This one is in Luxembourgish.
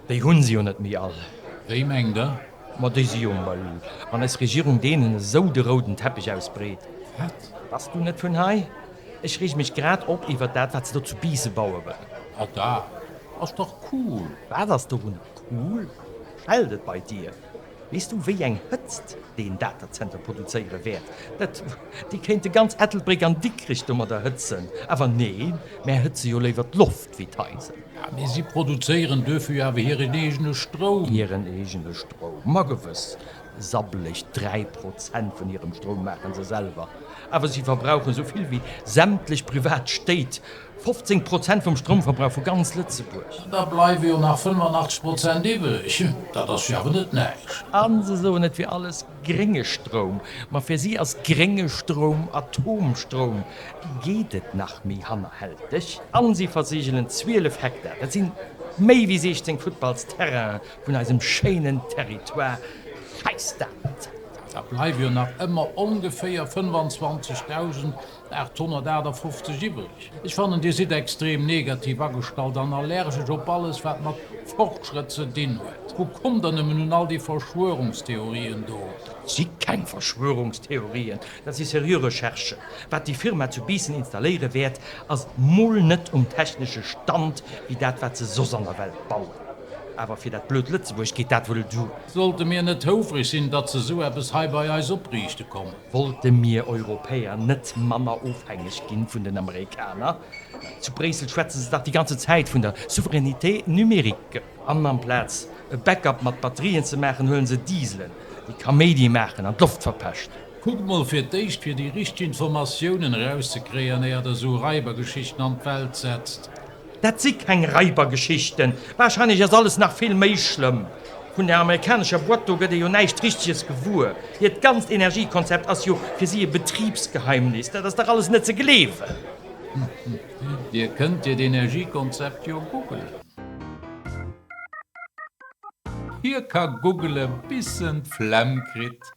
Déi hunn se jo net méi all. Wéi mengt Der? Ma déi si jo mëll, wann eis Regierung deenen esou de rouden Teppich ausbreet. Wat? Bass du net vun hei? Ech reege mech grad op iwwert dat, wat se do zu Biissen baue wëllen. Ah, dat ass dach cool! Wat ass dorunner cool? Schellt et bei dir? Weess du, wéi eng Hëtzt deen Datacenter produzéiere wäert? Dat, déi kéinte ganz Ettelbréck an Dikrech domadder hëtzen. Awer neen, mär hëtze jo léiwer d'Loft wéi d'Haiser. Ja, mee si produzéieren duerfir jo awer hiren eegene Stroum. Hiren eegene Stroum? Ma gewëss, sabbeleg 3% vun hirem Stroum maache se selwer. Awer si verbrauchen esou vill wéi sämtlech privat Stéit 15 Prozent vum Stroumverbrauch vu ganz Lëtzebuerg. Da bleiwe jo nach 85 Prozent iwwreg. Dat ass jo awer net näischt. A se soen, et wier alles grénge Stroum. Ma fir si ass grénge Stroum Atomstroum. Geet et nach méi hannerhälteg? A si versigelen 12 Hektar, dat si méi wéi 16 Futtballsterrainen vun eisem schéinen Territoire. Schäiss Datenzenter! Da bleiwe jo nach ëmmer ongeféier 25.000 858 iwwreg. Ech fannen dir sidd extrem negativ agestallt an allergesch op alles wat mat Fortschrëtt ze dinn huet. Wou kommt der nëmmen un all déi Verschwörungstheorien do? Dat si keng Verschwörungstheorien, dat si seriö Recherchen. Wat déi Firma zu Biissen installéiere wäert, ass mol net um technesche Stand wéi dat wat se soss an der Welt bauen. Awer fir dat blöd Lëtzebuerg geet dat wuel duer. Sollte mir net houfreg sinn, datt se esou eppes hei bei eis opriichte kommen? Wollte mir Europäer net manner ofhängeg ginn vun den Amerikaner? Zu Bréissel schwätze se dach déi ganze Zäit vun der Souveraineté numérique. An amplaz e Backup mat Batterien ze maachen, huelen se Dieselen, déi Kaméidi maachen an d'Loft verpeschten. Kuckt mol fir d'éischt fir déi richteg Informatiounen erauszekréien éier der esou Raibergeschichten an d'Welt setzt. Dat si keng Raibergeschichten. Wahrscheinlech ass alles nach vill méi schlëmm. Vun der amerikanescher Boîte do gëtt ee jo näischt Richteges gewuer. Hiert ganzt Energiekonzept ass jo fir si e Betribsgeheimnis. Dat ass dach alles net ze gleewen. Dir kënnt hiert Energiekonzept jo googelen. Hie ka googele bis en d'Flemm kritt.